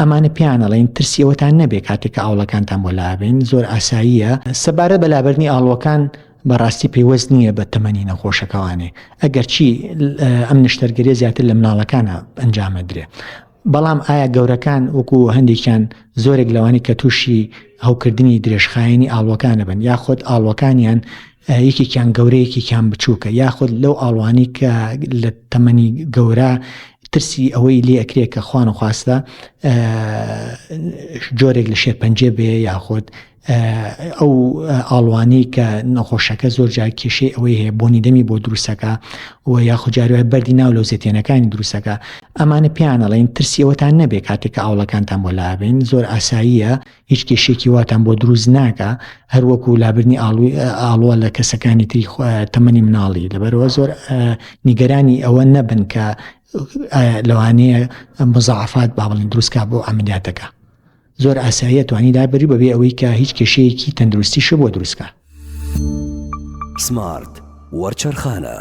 ئەمانە پێیان ئەڵێین ترسی ئەوەتان نەبێ کاتێک کە ئاوڵەکانتان بۆ لابەین زۆر ئاساییە. سەبارەت بە لابردنی ئاڵوەکان بەڕاستی پەیوەست نییە بە تەمەنی نەخۆشەکەوانێ ئەگەرچی ئەم نشتەرگەریە زیاتر لە مناڵەکانە ئەنجامەدرێ بەڵام ئایا گەورەکان وەکو هەندێکیان زۆرێک لەوانی کە تووشی هەوکردنی درێژخایەنی ئاڵوەکانە بن یاخود ئاڵوەکانیان یەکێکیان گەورە یەکێکیان بچووکە یاخود لەو ئاڵوانی کە لە تەمەنی گەورە ترسی ئەوەی لێ ئەکرێ کە خوان و خواستە جۆرێک لە شێرپەنجێ بێ یاخود ئەو ئاڵوانی کە نەخۆشەکە زۆر جار کێشەی ئەوەی هەیە بۆنی دەمی بۆ دروستەکە و یاخود جاروای بەردی ناو لەو زێتێنەکانی دروستەکە ئەمانە پێیان ئەڵێن ترسی ئەوەتان نەبێ کاتێک کە ئاوڵەکانتان بۆ لابین زۆر ئاساییە هیچ کێشێکی واتان بۆ دروست ناکە هەروەکو لابردنی ئاڵوە لە کەسەکانی تری تەمەنی مناڵی لەبەرەوە زۆر نیگەرانی ئەوە نەبن کە لەوانەیە مزاعفات با بڵێن دروستکا بۆ عملیاتەکە زۆر ئاساییە توانی لابری بەبێ ئەوەی کە هیچ کێشەیەکی تەندروستیشە بۆ دروستکە. سمارت وەرچەرخانە.